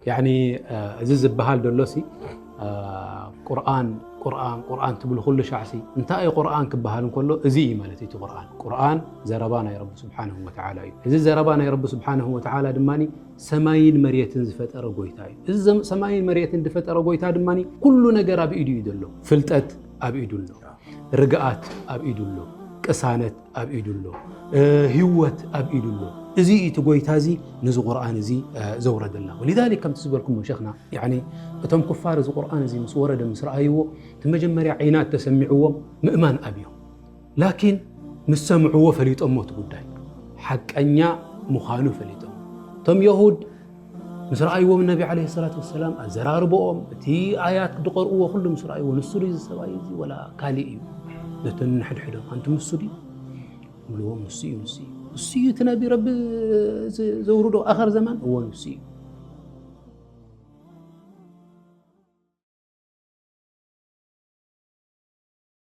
ያኒ እዚ ዝበሃል ደሎሲ ቁርኣን ቁርኣን ቁርኣን ትብሉ ኩሉ ሻዕሲ እንታይ እዩ ቁርኣን ክበሃል እንከሎ እዚ እዩ ማለት እቲ ቁርኣን። ቁርኣን ዘረባ ናይ ረቢ ስብሓንሁ ወተዓላ እዩ። እዚ ዘረባ ናይ ረቢ ስብሓንሁ ወተዓላ ድማ ሰማይን መሬትን ዝፈጠረ ጎይታ እዩ። እዚ ሰማይን መሬትን ዝፈጠረ ጎይታ ድማ ኩሉ ነገር ኣብ ኢዱ እዩ ዘሎ። ፍልጠት ኣብ ኢዱ ኣሎ። ርግኣት ኣብ ኢዱ ኣሎ። ቅሳነት ኣብ ኢዱ ኣሎ። ህይወት ኣብ ኢዱ ኣሎ። እዚ እቲ ጎይታ እዚ ነዚ ቁርኣን እዚ ዘውረደልና። ወሊዛሊክ ከምቲ ዝበልኩሞ ሸኽና፣ ያኒ እቶም ኩፋር እዚ ቁርኣን እዚ ምስ ወረደ ምስ ረኣይዎ እቲ መጀመርያ ዒናት ተሰሚዕዎም ምእማን ኣብዮም። ላኪን ምስ ሰምዕዎ ፈሊጦሞ እቲ ጉዳይ ሓቀኛ ምዃኑ ፈሊጦም። እቶም የሁድ ምስ ረኣይዎም ነቢ ዓለይሂ ሰላቱ ወሰላም ኣዘራርበኦም እቲ ኣያት ዝቐርእዎ ኩሉ ምስ ረኣይዎ ንሱ ድዩ እዚ ሰብኣይ እዚ ወላ ካሊእ እዩ ነቶም ንሕድሕዶም ኣንቱም ንሱ ድዩ ብልዎም ንሱ እዩ ንሱ እዩ ንሱ እዩ እቲ ነቢ ረቢ ዘውርዶ ኣኸር ዘማን እዎ ንሱ እዩ።